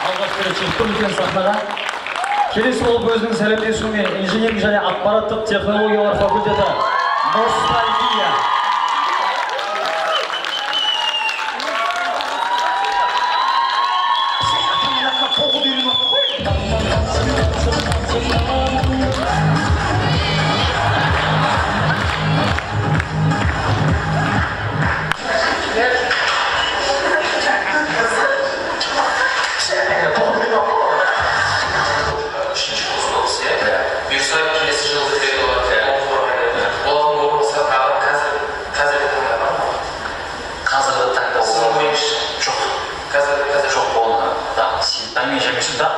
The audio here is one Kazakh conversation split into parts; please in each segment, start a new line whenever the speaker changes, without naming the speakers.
Алғашқы рет шығып тұр үлкен сахнаға. Келесі болып өзінің сәлемдесуімен инженерлік және ақпараттық технологиялар факультеті «Ностальгия».
Үшінші курс болыс, иә? Бұйырса, келесі жылы бітіреді олар. Олардың орынбасары тағы қазіргі таңда бар ма?
Қазіргі таңда
Сіздің ойыңызша?
Жоқ.
Қазір
Жоқ, оны да мен жемесін, бірақ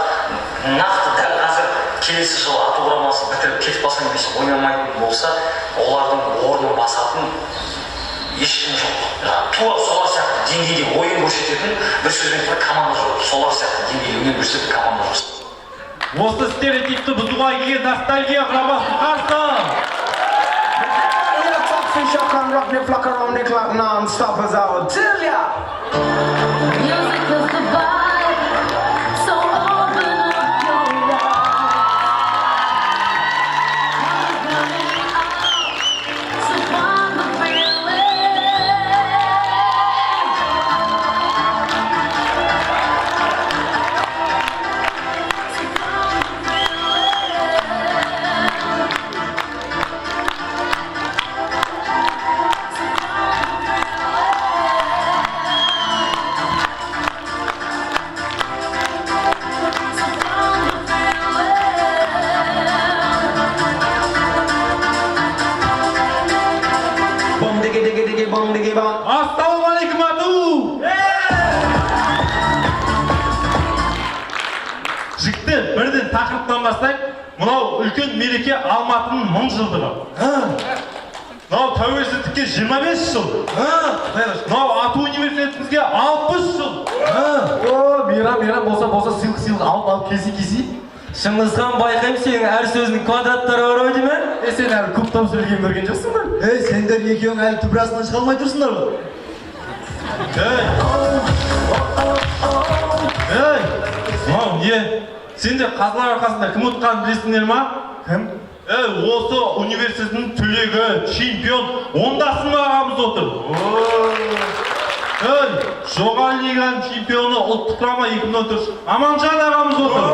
нақты дәл қазір келесі жылы АТУ құрамасы бітіріп кетіп қалса немесе ойнамайтын болса, олардың орнын басатын ешкім жоқ. Жаңағы тура солар сияқты деңгейде ойын көрсететін, бір сөзбен айтқанда, команда жоқ. Солар сияқты деңгейде өнер көрсететін команда жоқ.
Осы стереотипті бұзуға келген «Ностальгия» құрамасын қарсы ал.
Yeah, taxi shock and rock the flock around the clock non-stop as I will tell ya.
Music is the vibe, so open up your eyes. Running out to find the feeling. To find the feeling. To find the feeling. To find the feeling.
Bum diggy diggy diggy bum diggy bum.
Ассалаумағалейкум, АТУ! Жігіттер, бірден тақырыптан бастайық. Мынау үлкен мереке, Алматының 1000 жылдығы. Мынау тәуелсіздікке 25 жыл. Мынау АТУ университетімізге 60 жыл.
О, мейрам, мейрам болса, болса, сыйлық, сыйлық алып, алып келсе, келсе.
Шыңғысхан, байқаймын, сенің әр сөзінің квадраттары бар ау деймін.
Е, сен әлі көп тауып сөйлегенін көрген жоқсың ба?
Ей, сендер екеуің әлі түбірасынан шыға алмай тұрсыңдар ғой.
Ей! Ей! Мынау не? Сендер қазылар арқасында кім ұтқанын білесіңдер ма?
Кім?
Ей, осы университеттің түлегі, чемпион Оңдасын ағамыз отыр. Ей, жоғары лиганың чемпионы, ұлттық құрама 2014 Аманжан ағамыз отыр.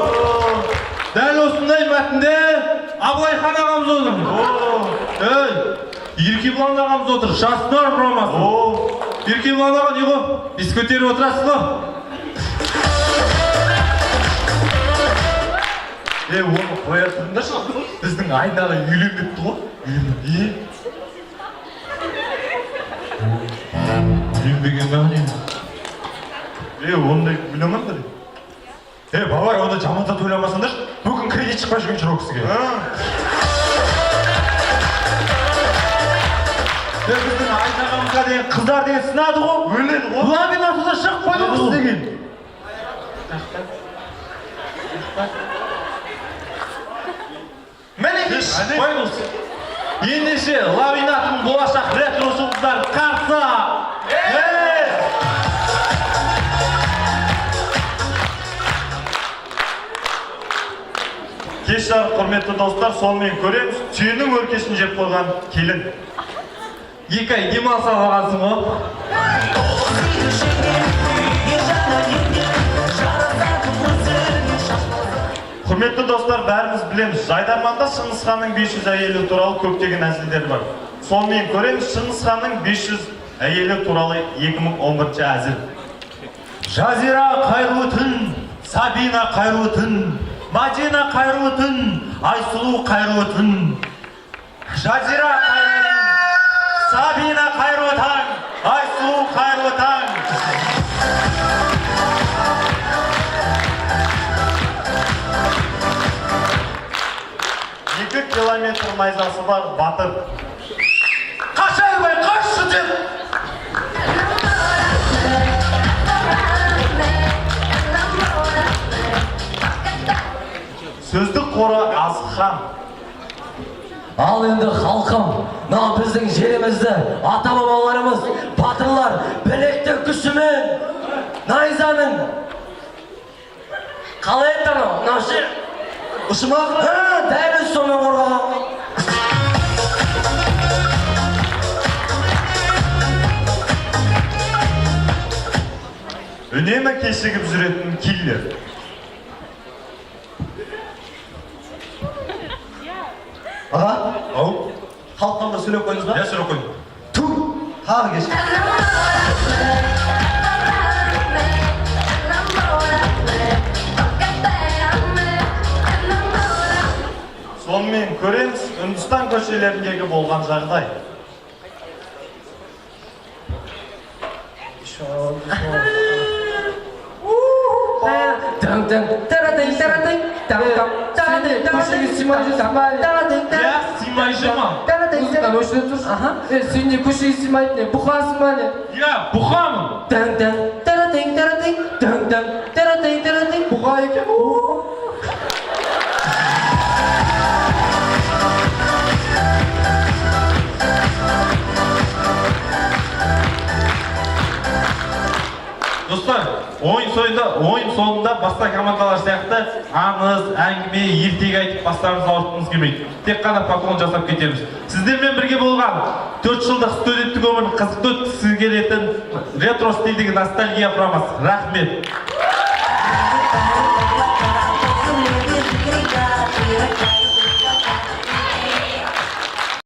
Дәл осындай мәтінде Абылайхан ағамыз отыр. Ей, Еркебұлан ағамыз отыр, жастар құрамасы. Еркебұлан аға, не ғой? Бес көтеріп отырасыз ғой.
Е, оны қоя тұрыңдаршы. Біздің Айнаға үйленбепті ғой.
Е? Үйленбеген ба, не?
Е, ондай ойламаңдар. Е, бабар, онда жаман зат ойламасаңдаршы. Бүгін кредит шықпай жүрген шығар ол кісіге.
Е, біздің Айнағамызға деген қыздар деген сынады ғой.
Өледі ғой.
Ламинатуда шығып қойды ғой қыз деген.
Мінекей,
Қойыңыз. Ендеше Ламинаттың болашақ ретро жұлдыздарын қарсы. Е!
Кеш жарық, құрметті достар, сонымен көреміз. Түйенің өркешін жеп қойған келін.
2 ай демалыс алғансың ғой.
Құрметті достар, бәріміз білеміз, Жайдарманда Шыңғыс ханның 500 әйелі туралы көптеген әзілдер бар. Сонымен көреміз Шыңғыс ханның 500 әйелі туралы 2011 әзіл.
Жазира, қайырлы түн, Сабина, қайырлы түн, Мадина, қайырлы түн, Айсұлу, қайырлы түн. Жазира, қайырлы түн, Сабина, қайырлы таң, Айсұлу, қайырлы таң.
2 километр найзасы бар батыр.
Қашай, қашшы деп.
Сөздік қоры аз хан.
Ал енді, халқым, мынау біздің жерімізді ата бабаларымыз, батырлар білектің күшімен, найзаның Қалай еді анау? Мынау ше?
Ұшы ма?
Ха, дәл өзі сонымен қорғаған ғой.
Үнемі кешігіп жүретін киллер.
Аға,
Ау,
халықтан да сөйлеп қойдыңыз ба?
иә, сөйлеп қойдым.
Ту, тағы кеш.
Сонымен, көреміз Үндістан көшелеріндегі болған жағдай.
Тың тың таратың таратың таң таң таратың
Көшеге сыймай жүрсің ба?
Таратың.
Иә, сыймай жүрмін.
Музыканы өшіре тұршы.
Аха.
Е, сен не, көшеге сыймайтын не, бұқасың ба, не?
Иә, бұқамын.
Тың тың таратың таратың тың тың таратың таратың.
Бұқа екен.
Достар, ойын соңында басқа командалар сияқты аңыз, әңгіме, ертегі айтып бастарымызды ауыртқымыз келмейді. Тек қана поклон жасап кетеміз. Сіздермен бірге болған 4 жылдық студенттік өмірін қызықты өткізгісі келетін ретро стильдегі ностальгия құрамасы. Рахмет.